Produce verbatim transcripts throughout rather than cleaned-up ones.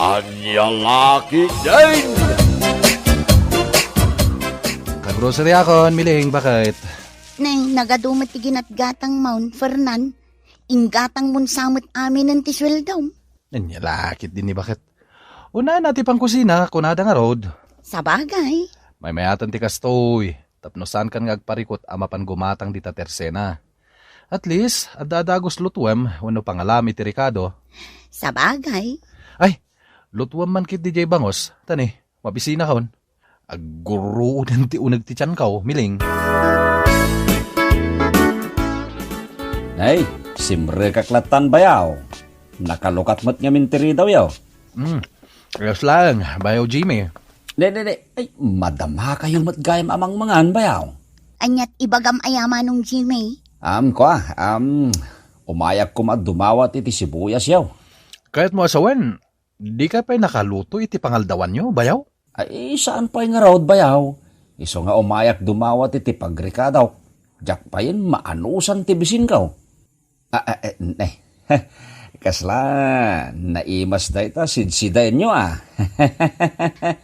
Ania la ketdin? Ka-grocery akon, Miling, baket? Nay, nagadu met ti ginatgatangmon, Fernan. Inggatangmon sa met aminen ti sueldom. Ania la ketdin ni baket? Unana ti pangkusina, kunada ngarud. Sabagay. Maymayatan ti kastoy, tapno saankan nga agparikut a mapan gumatang dita tersena. At least, adda a dagus lutuem wenno pangalam iti rekado. Sabagay. Ay, lutuem man ketdi diay bangus, ta ni, mabisinakon. Aggurruoden ti uneg ti tianko, Miling. Nay, simrekak lattan, bayaw. Nakalukat met ngamin ti ridawyo. Hmm. Ayos laeng, Bayaw Jimmy. Ne, ne, ne. Ay, madamakayo met gayam a mangmangan, bayaw. Aniat ibagam aya, Manong Jimmy? Am, kua, am, umayak koma dumawat iti sibuyasyo. Kayatmo a sawen, dika pay nakaluto iti pangaldawanyo, bayaw? Ay, saan pay ngarud, bayaw. Isu nga umayak dumawat iti pagrekadok. Diak payen maanusan ti bisinko. Ah, ah, eh, ne. Kasla, naimas dayta sidsidaenyo, ah.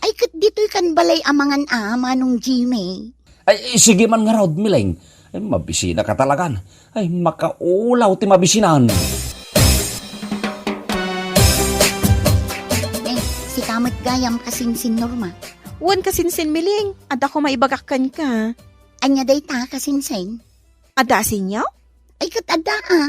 Ay, ket ditoy kan balay a mangan a, Manong Jimmy. Ay, eh, sige man ngarud, Miling. Ay, mabisinaka talagan. Ay, makaulaw ti mabisinan. Eh, sika met gayam, kasinsin Norma. Wen, kasinsin Miling, adda koma ibagak kenka. Ania dayta, kasinsin? Adda asinyo? Ay, ket adda, a.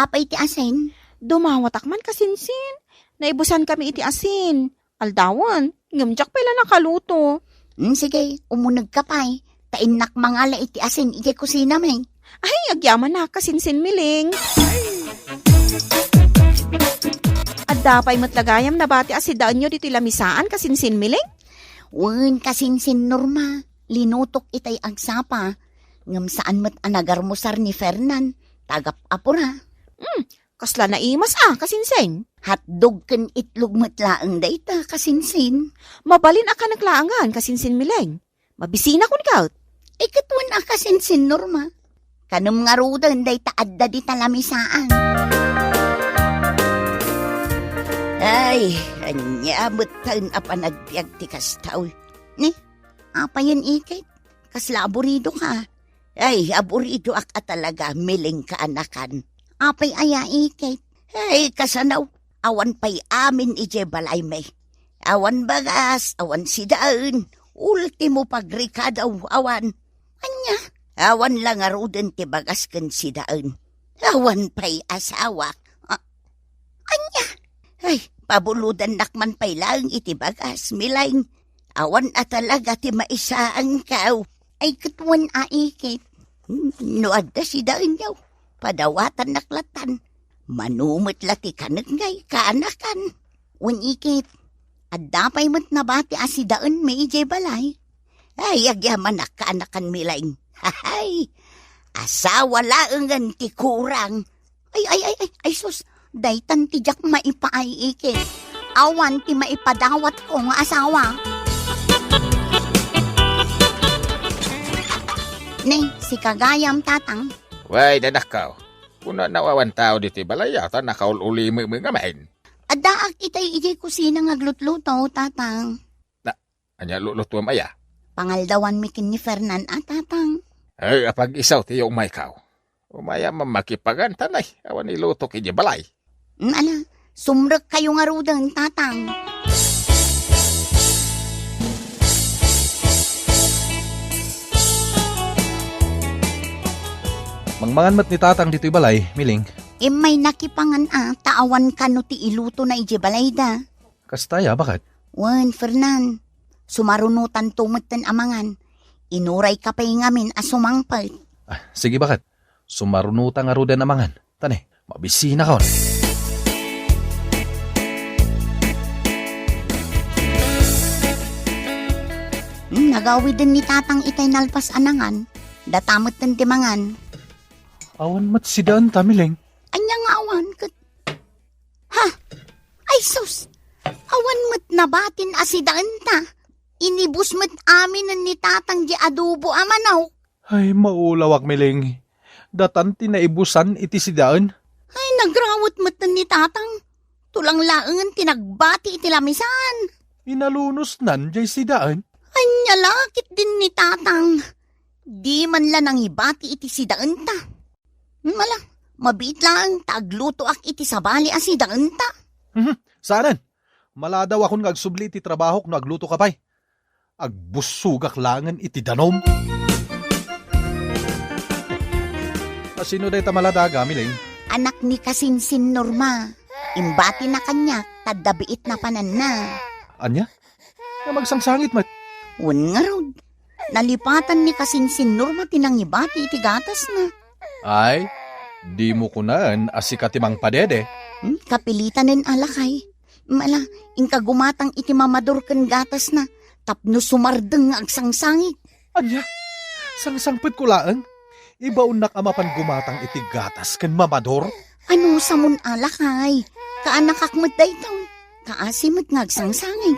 Apay ti asin? Dumawatak man, kasinsin. Naibusankami iti asin. Aldawen, ngem diak pay la nakaluto. Hmm, sige, umunegka pay. Ta innak mangala iti asin idiay kusinami. Ay, agyamanak, kasinsin Miling. Adda pay met la gayam nabati a sidaenyo ditoy lamisaan, kasinsin Miling? Wen, kasinsin Norma, linutok itay agsapa. Ngem saan met a nagarmusar ni Fernan, ta agap-apura. Hmm, kasla naimas a, kasinsin? Hotdog ken itlog met laeng dayta, kasinsin. Mabalin a kanek laengen, kasinsin Miling. Mabisinakon ket. Ay, ket wen a, kasinsin Norma. Kanem ngaruden dayta adda dita lamisaan. Ay, ania metten a panagbiag ti kasta. Ni, apayen iket? Kasla aburidoka? Ay, aburidoak a talaga, Miling kaanakan. Apay aya iket? Ay, kasano, awan pay amin idiay balaymi. Awan bagas, awan sidaen, ultimo pagrekado, awan. Ania? Awan la ngaruden ti bagas ken sidaen. Awan pay asawa. A-, ania? Ay, pabulodannak man pay laeng iti bagas, Miling. Awan a talaga ti maisaankaw. Ay, ket wen a iket. No adda sidaenyo, padawatannak latan. Mano met la ti kanek ngay kaanakan. Wen iket, adda pay met nabati a sidaenmi idiay balay. Ay, agyamanak kaanakan, Miling. Hay! Asawa laengen ti kurang. Ay, ay, ay, ay, ay, sus. Daytan ti diak maipaay iket. Awan ti maipadawatko nga asawa. Ne, sika gayam, tatang. Way, dadakkaw. Kuna na awan tao ditoy balay, ta nakaul-ulimem ngamin. Addaak itay idiay kusina nga aglutluto, tatang. Na, ania lulutuem aya? Pangaldawanmi ken ni Fernan a, tatang. Ay, apag-isaw ti umaykaw. Umayam a makipagan, ta nay, awan ilutok idiay balay. Mm, ala, sumrekkayo ngaruden, tatang. Mangmangan met ni tatang ditoy balay, Miling. Immay nakipangan a, ta awan kano ti ilutona idiay balayda. Kasta aya, baket? Wen, Fernan, sumarunotanto metten a mangan. Inurayka pay ngamin a sumangpet. Ah, sige, baket. Sumarunota ngaruden a mangan. Ta ne, mabisinakon. Hmm, nagawiden ni tatang itay nalpas a nangan. Data metten ti mangan. Awan met sidaenta, Miling. Ania nga awan ket? Ha? Ay sus! Awan met nabatin a sidaenta. Inibus met aminen ni tatang di adobo a manok. Ay, maulawak, Miling. Datan ti naibusan iti sidaen. Ay, nagrawet met ni tatang. Tulang laengen ti nagbati iti lamisan. Inalunosnan jay sidaen. Ania la ketdin ni Tatang? Di man la nangibati iti sidaenta. Mala, mabiit laeng ta aglutoak iti sabali a sidaenta. Mhm, saanen. Maladawakon nga agsubli iti trabahok no aglutoka pay. Agbussogak laengen iti danum. A sino dayta maladaga, Miling? Anak ni Kasinsin Norma. Imbatina kaniak, ta adda biit napananna. Ania? Nga agsangsangit met? Wen ngarud. Nalipatan ni Kasinsin Norma ti nangibati iti gatasna. Ay, dimo kunaen a sika ti mangpadede. Hmm, kapilitanen a lakay. Mala, inka gumatang iti mamador ken gatasna, tapno sumardeng nga agsangsangit. Ania? Sangsangpetko laeng? Ibaonnak a mapan gumatang iti gatas ken mamador? Ano samon a lakay? Kaanakak met daytoy. Kaasi met nga agsangsangit.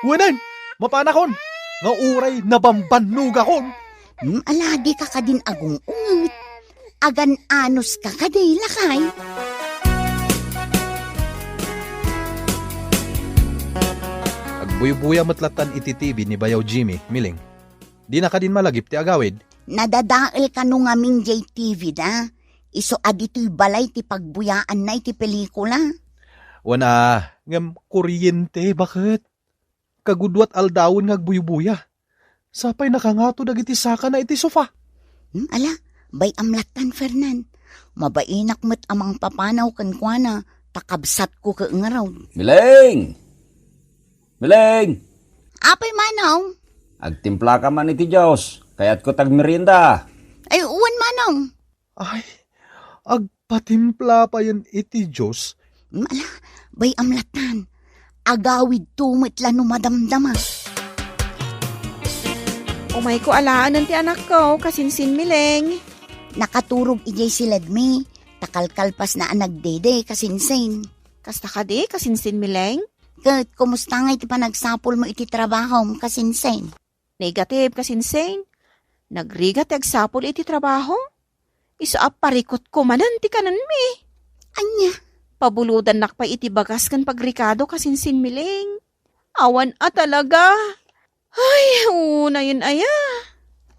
Wenen, mapanakon, nga uray nabambannogakon. Hmm, ala, dika kadin agung-unget. Agan-anos ka kadi, lakay? Agbuybuya met lattan iti T V ni Bayaw Jimmy, Miling. Dina kadin malagip ti agawid? Nadadael kano ngamin jay T V da. Isu a ditoy balay ti pagbuyaanna iti pelikula. Wen a, ngem kuryente, baket? Kagudua ti aldawen nga agbuybuya. Sapay nakangato dagiti sakana iti sofa. Hmm, ala, bay-am lattan, Fernan. Mabainak met a mangpapanaw kenkuana, ta kabsatko ket ngarud. Mileng! Mileng! Apay, Manong? Agtimplaka man iti juice. Kayatko ti agmerienda. Ay, wen, Manong. Ay, agpatimpla payen iti juice? Ala, bay-am lattan. Agawidto met la no madamdama. Umayko alaen ti anakko, kasinsin Mileng. Nakaturog idiay siledmi, ta kalkalpasna a nagdede, kasinsin. Kasta kadi, kasinsin Mileng? Ket kumusta ngay ti panagsapulmo iti trabahom, kasinsin? Negative, kasinsin. Nagrigat ti agsapul iti trabaho. Isu a parikutko manen ti kanenmi. Ania? Pabulodannak pay iti bagas ken pagrikado, kasinsin Mileng. Awan a talaga. Ay, unayen aya.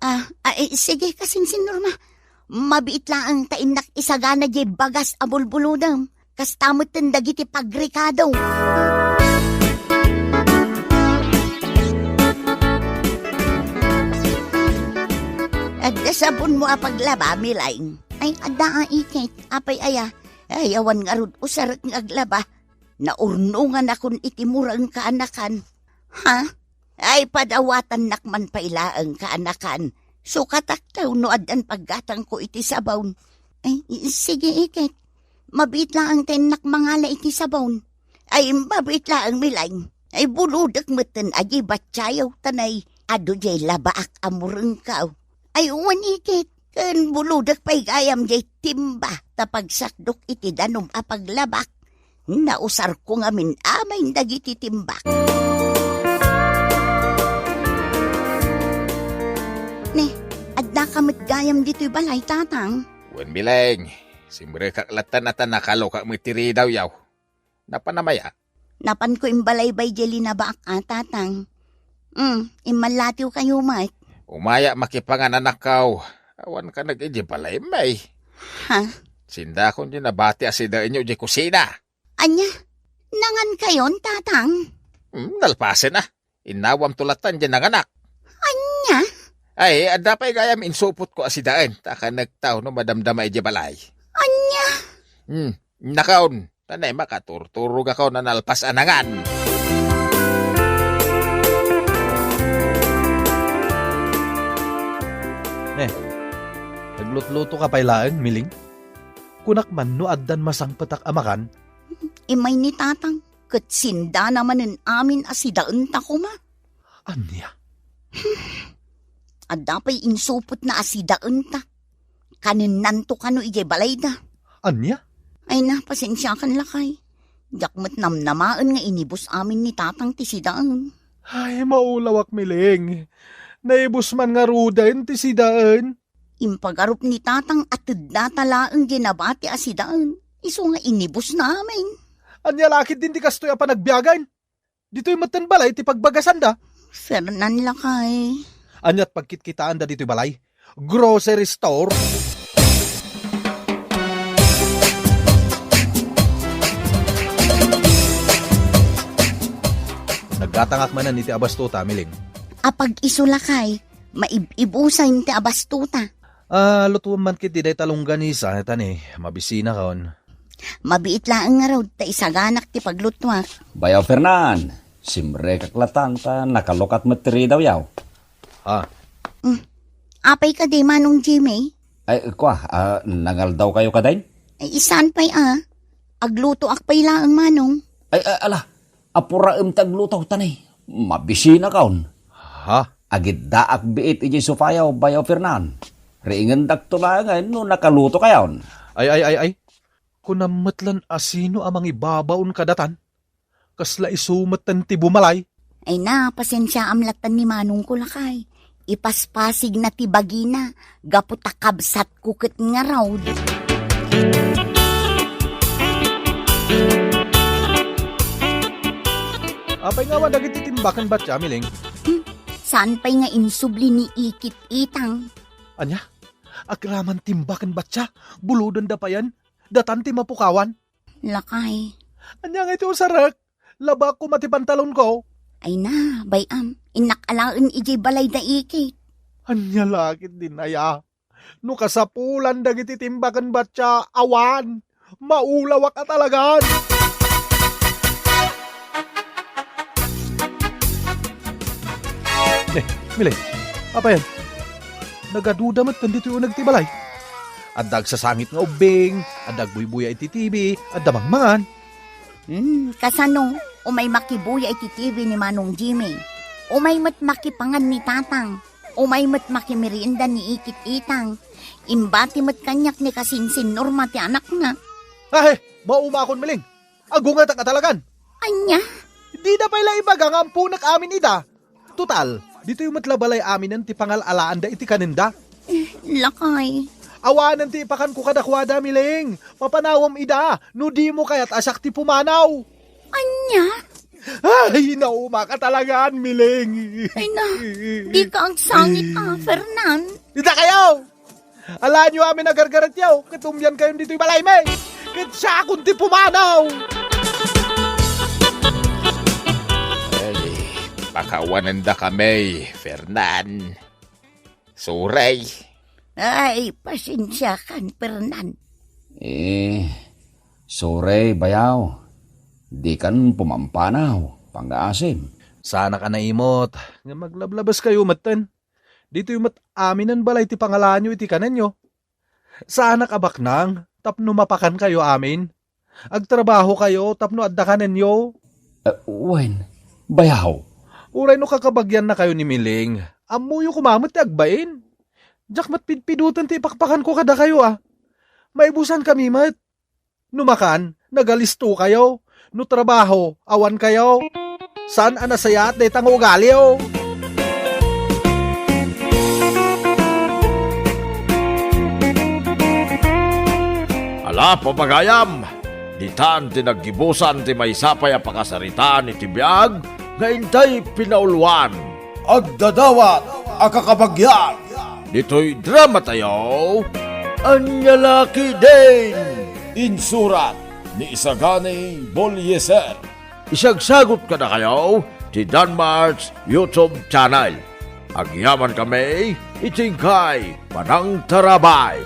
Ah, ah, eh, sige, kasinsin Norma. Mabiit laeng ta innak isagana diay bagas a bulbulodem. Kasta metten dagiti pagrikado. Adda sabonmo a paglaba, Mileng? Ay, adda a iket. Apay aya? Ay, awan ngarud usarek nga aglaba. Naurnonganakon iti mureng kaanakan. Ha? Ay, padawatannak man pay laeng kaanakan. Sukatak taw no addan paggatangko iti sabon. Ay, i-, sige, iket. Mabiit laeng ta innak mangala iti sabon. Ay, mabiit laeng, Mileng. Ay, bulodek metten a diay battiayo, ta nay adu diay labaak a murengko. Ay, wen iket. Ken bulodek pay gayam diay timba ta pagsakdok iti danum a paglabak. Nausarko ngamin amin dagiti timbak. Ne, addaka met gayam ditoy balay, Tatang? Wen, Mileng, simrekak latta ta nakalokak met ti ridawyaw. Napan a maya? Napanko imbalaybay diay linabaak a, Tatang. Mm, immallatiwkayo met. Umaya makipangan, anakko. Awan ka nag-, idiay balay, may. Ha? Sindakon diay nabati a sidaenyo diay kusina. Ania? Nangankayon, Tatang? Hmm, nalpasen a. Innawamto latta diay nanganak. Ania? Ay, adda pay gayam insupotko a sidaen. Ta kanek taw no madamdama idiay balay. Ania? Hmm, nakaon. Tanay makaturturogakon a nalpas a nangan. Ne, naglutluto ka pay laeng, Miling? Kunak man no addan masangpetak a makan? Immay ni Tatang, ket sindana manen amin a sidaenta koma. Ania? Adda pay insupotna a sidaenta. Kanennanto kano idiay balayda. Ania? Ay na, pasensiakan lakay. Diak met namnamaen nga inibus amin ni Tatang ti sidaen. Ay, maulawak, Miling. Naibus man ngaruden ti sidaen. Impagarup ni Tatang a teddata laeng diay nabati a sidaen, isu nga inibusna amin. Ania la ketdin ti kastoy a panagbiagen? Ditoy metten balay ti pagbagasanda. Fernan, lakay. Aniat pagkitkitaanda ditoy balay? Grocery store? Naggatangak manen iti abastota, Miling. Apag-isu, lakay, maib-ibusen ti abastota. Ah, lutuem man ketdi dayta longganisa, tani, mabisinakon. Mabiit laeng ngarud ta isaganak ti paglutuak. Bayaw Fernan, simrekak latan ta nakalukat met ti ridawyaw. Ah. Mm. Apay kadi, Manong Jimmy? Ay, kua, ah, nangaldawkayo kadin? Ay, saan pay a? Aglutoak pay laeng, Manong. Ay, ah, ala, apuraem ti agluto, tani. Mabisinakon. Ha? Agiddaak biit idiay sofayo, Bayaw Fernan. Riingandakto laengen no nakalutokayon. Ay, ay, ay, ay. Kunam met lan a sino a mangibabaon kadatan? Kasla isu metten ti bumalay. Ay na, pasensiaam latan ni manongko, lakay. Ipaspasigna ti bagina, gapu ta kabsatko ket ngarud. Apay nga awan dagiti timbaken batya, Miling? Hmm, saan pay nga insubli ni Ikit Itang? Ania? Agraman timbaken batya? Bulodenda payen? Datan ti mapukawan? Lakay. Ania ngay ti usarek? Labak koma ti pantalonko. Ay na, bay-am. Innak alaen idiay balay da Ikit. Ania la ketdin aya? No kasapulan dagiti timbaken batya, awan. Maulawak a talagan. Ne, Miling, apayen? Nagaduda met ditoy uneg ti balay. Adda agsasangit nga ubbing, adda agbuybuya iti T V, adda mangmangan. Hmm, kasano? Umay makibuya iti T V ni Manong Jimmy. Umay met makipangan ni Tatang. Umay met makimerienda ni Ikit Itang. Imbati met kaniak ni kasinsin Norma ti anakna. Ay, maumakon, Miling. Agungetak a talagan. Ania? Dida pay la ibaga nga amponek amin ida. Total, ditoy met la balay aminen ti pangal-alaanda iti kanenda. Eh, lakay. Awanen ti ipakanko kadakuada, Miling. Mapanawem ida, no dimo kayat a siak ti pumanaw. Ania? Ay, naumak a talagan, Miling. Ay na, dika agsangit a, Fernan. Dita kayo! Alaenyo amin a gargaretyo, ket umbiankayon ditoy balaymi. Ket siakon ti pumanaw. Ay, pakawanendakami, Fernan. Sorry. Ay, pasensiakan, Fernan. Eh, sorry, bayaw. Dikan pumampanaw, pangngaasim. Saanak a naimot nga maglablabes kayo metten. Ditoy met aminen balay ti pangalaanyo iti kanenyo. Saanak a baknang tapno mapakankayo amin. Agtrabahokayo tapno adda kanenyo. Eh, wen, bayaw. Uray no kakabagiannakayo ni Miling, ammoyo koma met ti agbain. Diak met pidpiduten ti ipakpakanko kadakayo a. Maibusankami met. No makan, nagalistokayo. No trabaho, awankayo. Saan a nasayaat dayta nga ugaliyo? Ala, papagayam, ditan ti naggibusan ti maysa pay a pakasaritaan iti biag nga intay pinauluan. Agdadawat a kakabagian. Ditoy dramatayo, Ania La Ketdin? Insurat ni Isagani Bolieser. Isagsagut kadakayo ti Danmart's YouTube channel. Agyamankami iti inkay panangtarabay.